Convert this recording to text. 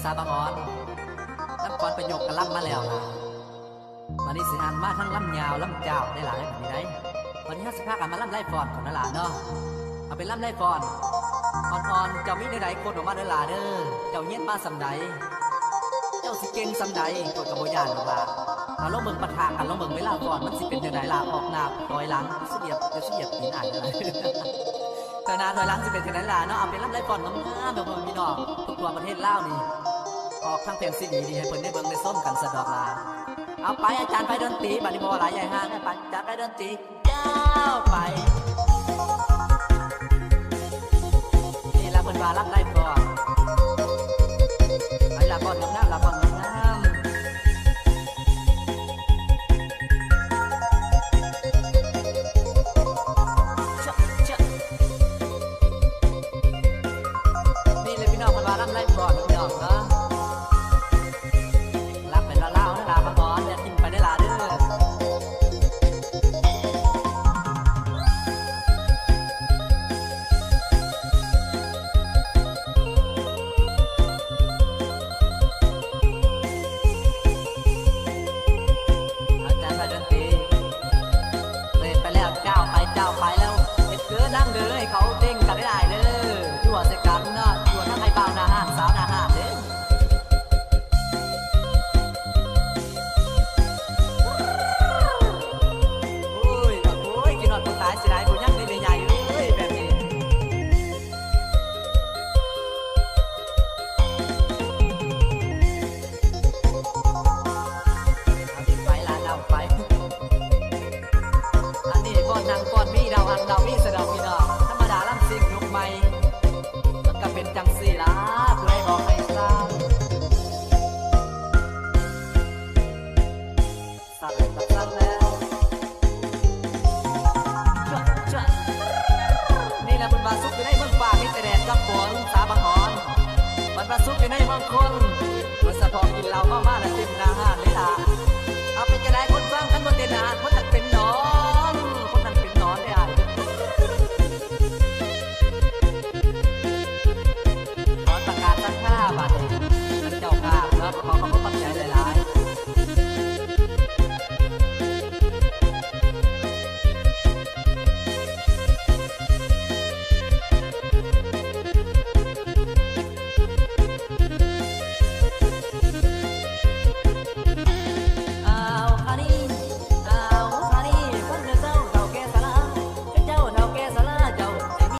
ສາວບາງອອນ ລຳກອນປະໂຫຍກກະລຳມາແລ້ວລະ. ບາດນີ້ຊິຫັນມາທາງລຳຍາວລຳຈາວໄດ້ຫຼາຍບາດນີ້ໄດ໋. ບາດນີ້ເຮົາຊິພາກັນມາລຳໄລ່ຟ້ອນກັນນະຫຼາເນາະ. ເອົາເປັນລຳໄລ່ຟ້ອນ ອ່ອນໆ ເຈົ້າມີແນວໃດໂຄດອອກມາເດີຫຼາເດີ. ເຈົ້າຮຽນມາສ່ຳໃດ? ເຈົ້າຊິເກັ່ງສ່ຳໃດ? ຂ້ອຍກໍບໍ່ຢ້ານດອກຫຼາ. ເອົາລອງເບິ່ງປະທະກັນ ລອງເບິ່ງເວລາຟ້ອນມັນຊິເປັນຈັ່ງໃດຫຼາ. ອອກໜ້າຖອຍຫຼັງ ຊິຢຽບ ຊິຢຽບຕີນອ້າຍເດີຫຼາ. ເທິງໜ້າຖອຍຫຼັງຊິເປັນຈັ່ງໃດລະເນາະ. ເອົາເປັນລຳໄລ່ຟ້ອນງາມໆ ເດີພໍ່ແມ່ພີ່ນ້ອງ ທົ່ວປະເທດລາວນີ້ ອອກທາງແຜ່ນຊີດີນີ້ໃຫ້ເພິ່ນໄດ້ເບິ່ງໄດ້ຊົມກັນສະດອກລະ. ເອົາໄປ ອາຈານໄຟດົນຕີ ບາດນີ້ບໍ່ຫຼາຍໃຫຍ່ຫ່າງ ໄປ ອາຈານໄຟດົນຕີ ເຈົ້າໄປ. ນີ້ລະເພິ່ນວ່າລຳໄລ່ຟ້ອນ ໄປລະຟ້ອນງາມໆ ລະຟ້ອນງາມໆ. ນີ້ແຫຼະພີ່ນ້ອງ ເພິ່ນວ່າລຳໄລ່ຟ້ອນພີ່ນ້ອງເນາະ. ລຳເປັນລາວໆ ລາວມາກ່ອນ ຢ່າຖິ້ມໄປເດີລາເດີ. ອາຈານໄຟດົນຕີ ເປີດໄປແລ້ວ ເຈົ້າໄປ ເຈົ້າໄປແລ້ວ ເຮັດຄືນຳເດີ ໃຫ້ເຂົາເຕັ້ງກັນໄດ້ຫຼາຍເດີ. ຕົວະໃສ່ກັນເນາະ ຕົວະທັງອ້າຍບ່າວໜ້າຮ້ານ ສາວໜ້າຮ້ານເດ້. ໂອ້ຍ ໂອ້ຍ ຄິດຮອດຜູ້ຕາຍເສຍດາຍຜູ້ຍັງເດ້ແມ່ໃຫຍ່ເອີຍ ແບບນີ້. ເອົາໄປລະເອົາໄປ ອັນນີ້ບ່ອນນັ່ງກ່ອນມີດາວຮັກດາວມີສະດອກພີ່ນ້ອງ ທຳມະດາລຳຊິງຍຸກໃໝ່ ມັນກະເປັນຈັ່ງຊີ້ລະ ຜູ້ໃດບອກໃຫ້ຊາວ ສັ່ນແລ້ວ ສັ່ນແລ້ວ ຈວດ ຈວດ ນີ້ລະເພິ່ນວ່າສຸກຢູ່ໃນເມືອງຟ້າ ມີແຕ່ແດດກັບຝົນ ສາວບາງອອນ ບັດວ່າສຸກຢູ່ໃນເມືອງຄົນ ໂດຍສະເພາະກິນເຫຼົ້າເມົາມາແລ້ວເຕັມໜ້